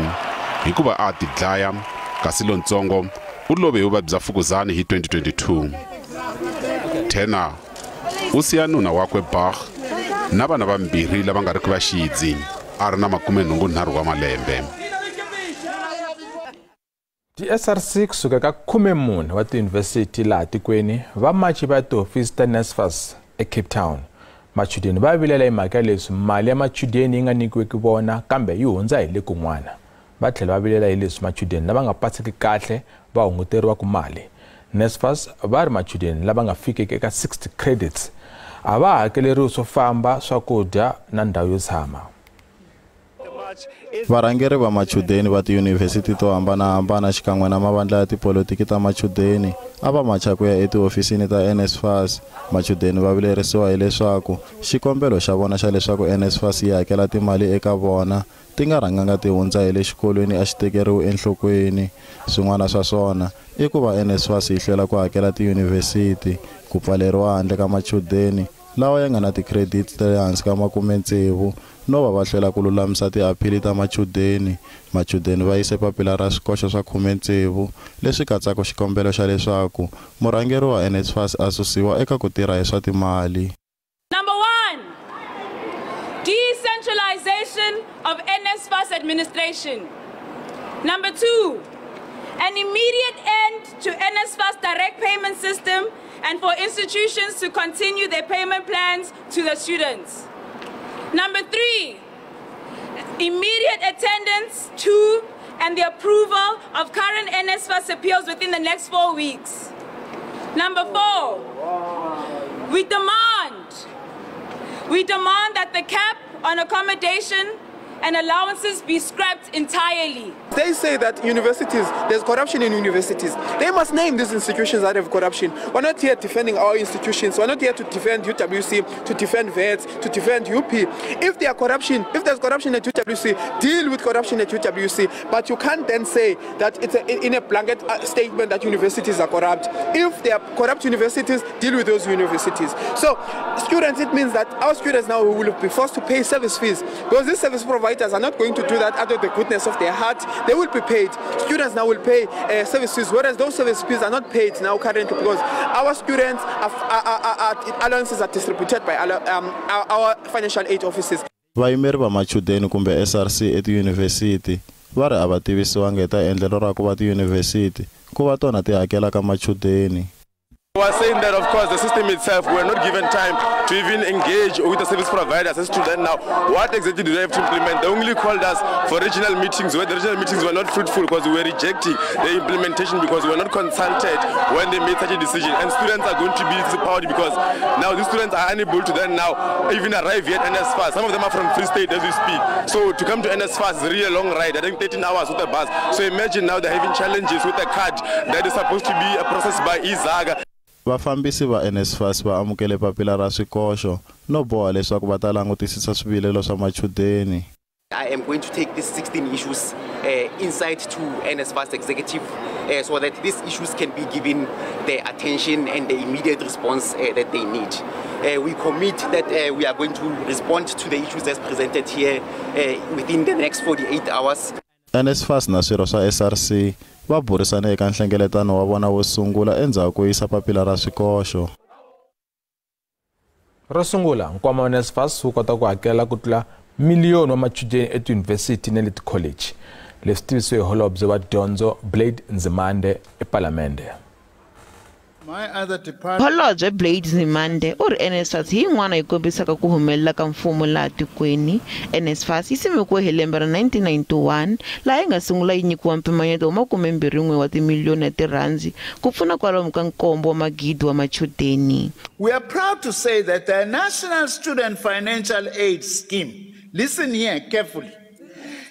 hikuva a tidlaya, kasi lontsongo u love hi vuvabyi bya mfukuzani hi 2022. Turner u siya nuna wakwe Bach na vana vambirhi lava nga riki va xidzi a ri na 83 wa malembe. Ti-SRC kusuka ka 14 wa tiyunivhesiti laha tikweni va machi va tihofisi ta NSFAS eCape Town. Machudeni va vilela hi mhaka leswi mali ya machudeni yi nga nyikiweki vona kambe yi hundza hi le kun'wana. Va tlhela va vilela hi leswi machudeni lava nga paseki kahle va hunguteriwaka mali. NSFAS va ri machudeni lava nga fikeki eka 60 credits a va hakeleriwi swo famba, swakudya na ndhawu yo tshama. Varhangeri va machudeni va tiyunivhesiti to hambanahambana xikan'we na mavandla ya tipolotiki ta machudeni a va macha ku ya etihofisini ta NSFAS. Machudeni va vilerisiwa hileswaku xikombelo xa vona xa leswaku NSFAS yi hakela timali eka vona ti nga rhanganga ti hundza hi le xikolweni a xi tekeriwi enhlokweni. Swin'wana swa swona i ku va NSFAS yi hlwela ku hakela tiyunivhesiti, ku pfaleriwa handle ka machudeni lawa ya nga na ti-credits ta le hansi ka 60 no va va hlwela ku lulamisa tiaphili ta machudeni. Machudeni va yise papila ra swikoxo swa 16 leswi katsaka xikombelo xa leswaku murhangeri wa NSFAS a susiwa eka ku tirha hi swa timali. Number 1, decentralization of NSFAS administration. Number 2, an immediate end to NSFAS direct payment system and for institutions to continue their payment plans to the students. Number 3, immediate attendance to and the approval of current NSFAS appeals within the next 4 weeks. Number 4, we demand that the cap on accommodation and allowances be scrapped entirely. They say that universities, there's corruption in universities. They must name these institutions that have corruption. We're not here defending our institutions. We're not here to defend UWC, to defend VETS, to defend UP. If there are corruption, if there's corruption at UWC, deal with corruption at UWC. But you can't then say that it's in a blanket statement that universities are corrupt. If there are corrupt universities, deal with those universities. So students, it means that our students now will be forced to pay service fees, because these service providers are not going to do that out of the goodness of their heart. They will be paid. Students now will pay service fees, whereas those service fees are not paid now currently, because our students are allowances are distributed by our financial aid offices. Vayimeri va machudeni kumbe SRC etiyunivhesiti va ri a va tivisiwangi hi ta endlelo ra ku va tiyunivhesiti ku va tona ti hakelaka machudeni. We are saying that, of course, the system itself, we are not given time to even engage with the service providers as to then now what exactly do they have to implement. They only called us for regional meetings, where the regional meetings were not fruitful because we were rejecting the implementation because we were not consulted when they made such a decision. And students are going to be disempowered because now these students are unable to then now even arrive here at NSFAS. Some of them are from Free State as we speak. So to come to NSFAS is really a long ride, I think 13 hours with a bus. So imagine now they're having challenges with a card that is supposed to be processed by ISAGA. Vafambisi va NSFAS va amukele papila ra swikoxo no boha leswaku va ta langutisisa swivilelo swa machudeni. I am going to take these 16 issues inside to NSFAS executive so that these issues can be given the attention and the immediate response that they need. We commit that we are going to respond to the issues as presented here within the next 48 hours. NSFAS na swirho swa SRC va burisane eka nhlengeletano wa vona wo sungula endzhaku ko yisa papila ra swikoxo. Ro sungula, nkwama wa NSFAS wu kota ku hakela ku tlula miliyoni wa machudeni etiyunivhesiti na le tikholeji. Leswi tivisiwe hi holobye wa dyondzo Blade Nzimande ePalamende. Holobye Blade Nzimande u ri NSFAS hi yin'wana yi kombisaka ku humelela ka mfumo laha tikweni. NSFAS yi simekiwe hi lembe ra 1991 laha yi nga sungula yi nyikiwa mpimanyeto wa 21 wa timiliyoni ya tirhandi ku pfuna kwalomu ka 7 wa magidi wa machudeni. We are proud to say that the National Student Financial Aid Scheme, listen here carefully,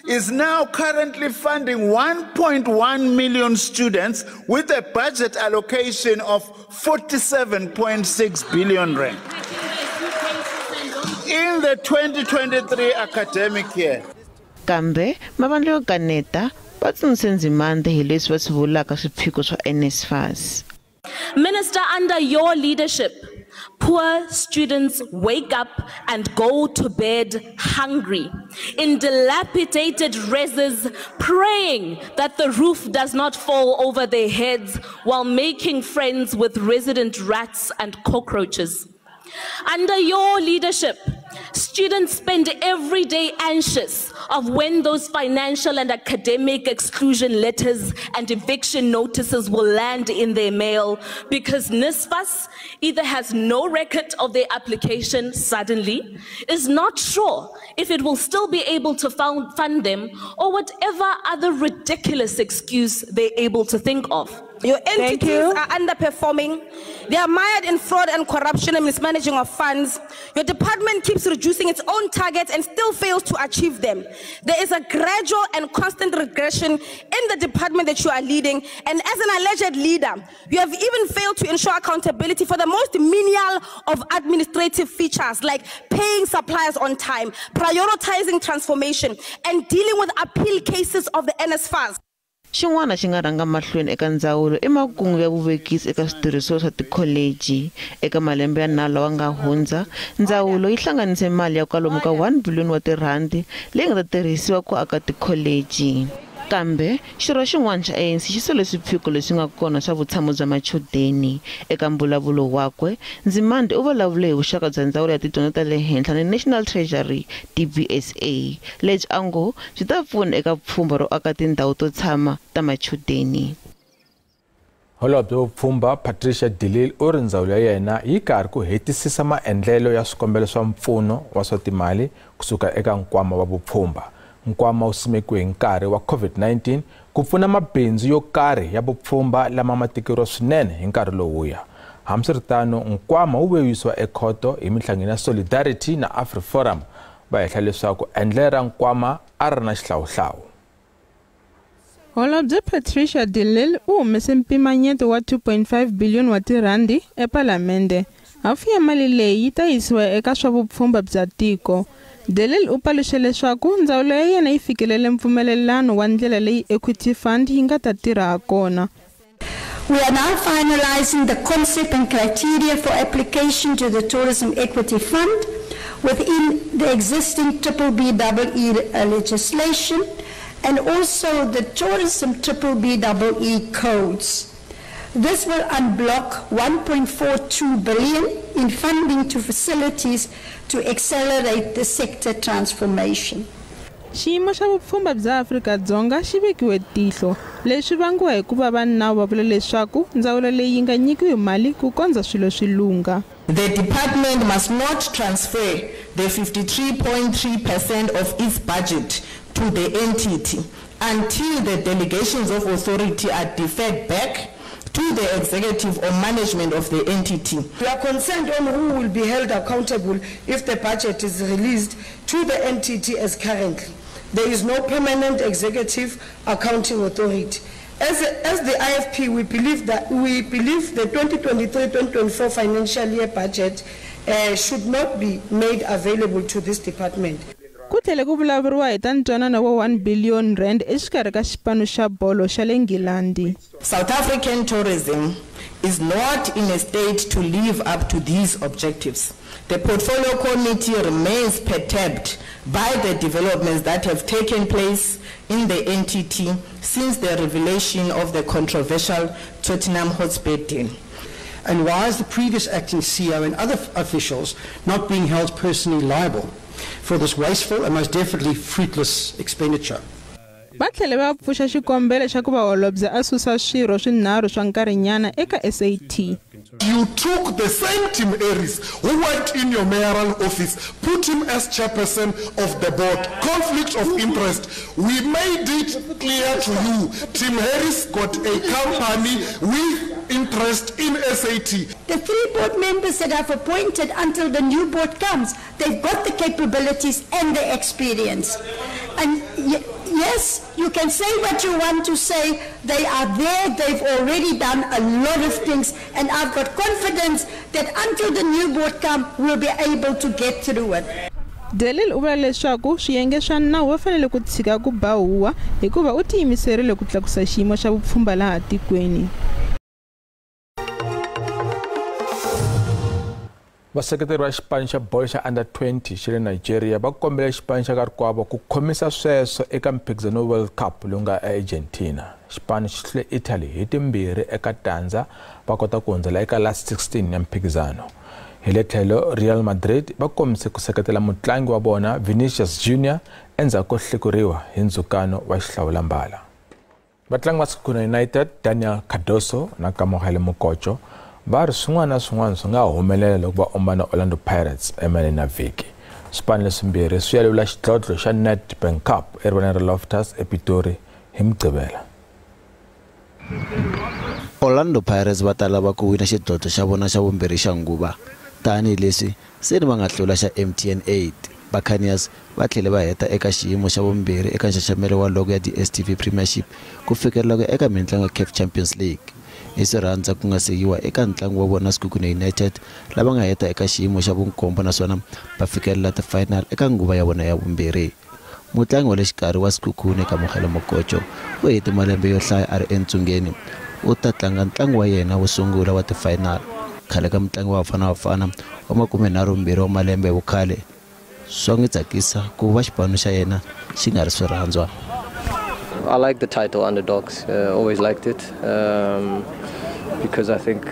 is now currently funding 1.1 million students with a budget allocation of 47.6 billion rand in the 2023 academic year. Kambe mavandla yo kaneta va tsundzuxe Nzimande hi leswi va swi vulaka swiphiqo swa NSFAS. Minister, under your leadership, poor students wake up and go to bed hungry, in dilapidated reses, praying that the roof does not fall over their heads while making friends with resident rats and cockroaches. Under your leadership, students spend every day anxious of when those financial and academic exclusion letters and eviction notices will land in their mail, because NSFAS either has no record of their application suddenly, is not sure if it will still be able to fund them, or whatever other ridiculous excuse they're able to think of. Your entities are underperforming. They are mired in fraud and corruption and mismanaging of funds. Your department keeps reducing its own targets and still fails to achieve them. There is a gradual and constant regression in the department that you are leading. And as an alleged leader, you have even failed to ensure accountability for the most menial of administrative features like paying suppliers on time, prioritizing transformation, and dealing with appeal cases of the NSFAS. Xin'wana xi nga rhanga mahlweni eka ndzawulo i makungu ya vuvekisi eka switirhisiwa swa tikholeji. Eka malembe ya 3 lawa nga hundza, ndzawulo yi hlanganise mali ya kwalomu ka 1 biliyoni wa tirhandi leyi nga ta tirhisiwa ku aka tikholeji. Kambe xirho xin'wana xa ANC xi sole swiphiqo leswi nga kona swa vutshamo bya machudeni. Eka mbulavulo wakwe, Nzimande u vulavule hi vuxaka bya ndzawulo ya tidyondzo ta le henhla na National Treasury DBSA, lebyi a ngo byi ta pfuna eka pfhumba ro aka tindhawu to tshama ta machudeni. Holobye wa vupfhumba Patricia de Lille u ri ndzawulo ya yena yi karhi ku hetisisa maendlelo ya swikombelo swa mpfuno wa swa timali kusuka eka nkwama wa vupfhumba. Nkwama wu simekiwe hi nkarhi wa COVID-19 ku pfuna mabindzu yo karhi ya vupfhumba lama ma tikeriwa swinene hi nkarhi lowuya. Hambiswiritano, nkwama wu vuyisiwa ekhoto hi minhlangano ya Solidarity na AfriForum va hehla leswaku endlelo ra nkwama a ri na xihlawuhlawu. Holobye Patricia de Lille u humese mpimanyeto wa 2.5 biliyoni wa tirhandi ePalamende. Hafu ya mali leyi yi ta yisiwa eka swa vupfhumba bya tiko. De Lille u paluxe leswaku ndzawulo ya yena yi fikelele mpfumelelano wa ndlela leyi Equity Fund yi nga ta tirha hakona. We are now finalizing the concept and criteria for application to the Tourism Equity Fund within the existing BBBEE legislation and also the Tourism BBBEE codes. This will unblock 1.42 billion in funding to facilities to accelerate the sector transformation. Xiyimo xa vupfhumba bya Afrika-Dzonga xi vekiwe tihlo, leswi vangiwa hikuva va nawu va vula leswaku ndzawulo leyi yi nga nyikiwi mali ku kondza swilo swi lungha. The department must not transfer the 53.3% of its budget to the entity until the delegations of authority are deferred back to the executive or management of the entity. We are concerned on who will be held accountable if the budget is released to the entity as currently. There is no permanent executive accounting authority. As the IFP, we believe the 2023-2024 financial year budget should not be made available to this department. Ku tlhele ku vulavuriwa hi ta ntwanano wa 1 billion rand exikarhi ka xipano xa bolo xa le Nghilandhi. South African tourism is not in a state to live up to these objectives. The Portfolio Committee remains perturbed by the developments that have taken place in the entity since the revelation of the controversial Tottenham Hotspur deal. And why is the previous acting CEO and other officials not being held personally liable for this wasteful and most definitely fruitless expenditure? Va tlhele va pfuxa xikombelo xa ku va holobye a susa swirho swinharhu swa nkarhinyana eka SAT. You took the same Tim Aries who worked in your mayoral office, put him as chairperson of the board. Conflict of interest. We made it clear to you, Tim Harris got a company with interest in SAT. The 3 board members that I've appointed until the new board comes, they've got the capabilities and the experience. And yes, you can say what you want to say. They are there. They've already done a lot of things. And I've got confidence that until the new board comes, we'll be able to get through it. De Lille u vula leswaku swiyenge swa nawu va fanele ku tshika ku ba huwa hikuva u tiyimiserile ku tlakusa xiyimo xa vupfhumba laha tikweni. Vaseketeri va xipano xa bolo xa under 20 xa le Nigeria va kombela xipano xa karikwavo ku khomisa sweswo eka mphikizano World Cup lowu nga eArgentina. Xipano xi hlule Italy hi 2-0 va kota ku hundzela eka last 16 ya mphikizano. Hi le tlhelo Real Madrid va kombise ku seketela mutlangi wa vona Vinicius Jr endzhaku ko hlekuriwa hi ndzhukano wa xihlawulambala. Vatlangi va Sekhukhune United Daniel Cardoso na Kamohelo Mokotjo va ri swin'wana na swin'wana swi nga humelela loko va ombana Orlando Pirates emaleni na vhiki. Swipano leswimbirhi swi ya lwela xidlodlo xa Nedbank Cup erivaleni ra Loftus ePitori hi Mugqivela. Orlando Pirates va ta lava ku wina xidlodlo xa vona xa vumbirhi xa nguva tanihileswi se ni va nga hlula xa MTN 8. Buccaneers va tlhele va heta eka xiyimo xa vumbirhi eka nxaxamelo wa log ya DStv Premiership ku fikelela ku ya eka mintlangu ya CAF Champions League. I swi rhandza ku nga se yiwa eka ntlangu wa vona Sekhukhune United lava nga heta eka xiyimo xa vunkombo naswona va fikelela ti-final eka nguva ya vona ya vumbirhi. Mutlangi wa le xikarhi wa Sekhukhune Kamogelo Mokotjo u hete malembe yo hlaya a ri entsungeni. U ta tlanga ntlangu wa yena wo sungula wa ti-final. Khale ka mutlangi wa Bafana Bafana wa 32 wa malembe hi vukhale swa n'wi tsakisa ku va xipano xa yena xi nga ri swirhandzwa. I like the title underdogs. Always liked it because I think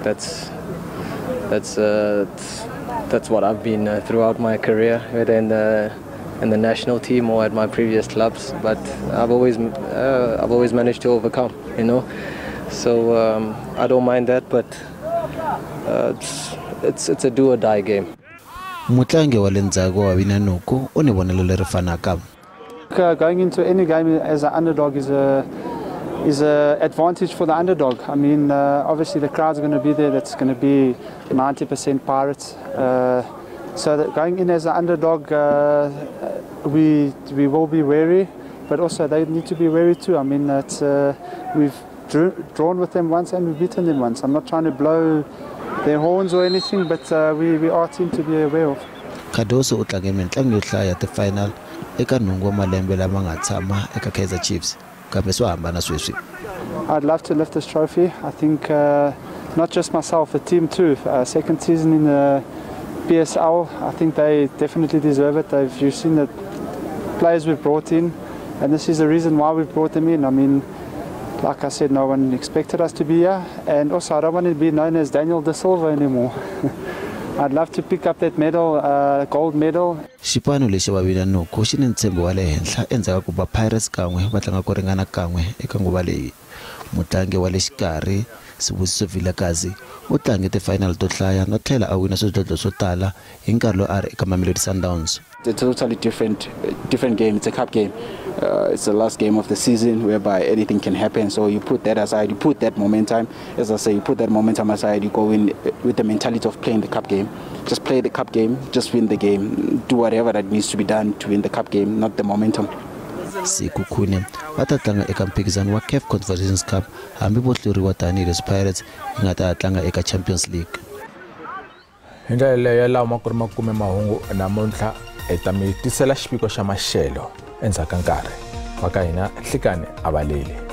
that's what I've been throughout my career, whether in the national team or at my previous clubs. But I've always managed to overcome, you know. So I don't mind that, but it's a do or die game. Mutlangi wa le ndzhaku wa Vinanuku u ni vonelo leri fanaka. Going into any game as an underdog is a advantage for the underdog. I mean, obviously the crowd's going to be there. That's going to be 90% Pirates. So that going in as an underdog, we will be wary, but also they need to be wary too. I mean, that's, we've drawn with them once and we've beaten them once. I'm not trying to blow their horns or anything, but we are a team to be aware of. Cardoso u tlange mintlangu yo hlaya ti-final eka nhungu wa malembe lama nga tshama eka Kaizer Chiefs, kambe swo hambana sweswi. I'd love to lift this trophy. I think not just myself, the team too. Second season in the PSL, I think they definitely deserve it. You've seen the players we've brought in, and this is the reason why we've brought them in. I mean, like I said, no one expected us to be here, and also I don't want to be known as Daniel Da Silva anymore. I'd love to pick up that medal, gold medal. Xipano lexi va Vinanuku xi ni ntshembo wa le henhla endzhaku ka ku ba Pirates kan'we va tlanga ku ringana kan'we eka nguva leyi. Mutlangi wa le xikarhi Sibusiso Vilakazi u tlange ti-final to hlaya no tlhela a wina swidlodlo swo tala hi nkarhi lowu a ri eka Mamelodi Sundowns. It's a totally different game. It's a cup game. It's the last game of the season whereby anything can happen. So you put that aside, you put that momentum, as I say, you put that momentum aside, you go in with the mentality of playing the cup game. Just play the cup game, just win the game, do whatever that needs to be done to win the cup game, not the momentum. Sekhukhune va ta tlanga eka mphikizano wa CAF Confederations Cup hambi vo hluriwa tanihileswi Pirates yi nga ta tlanga eka Champions League. Hi ndlela leyo lawa ma ku ri makume mahungu namuntlha hi ta mi tisela xiviko xa maxelo endzhaku ka nkarhi. Va ka hina nhlikani a va leli.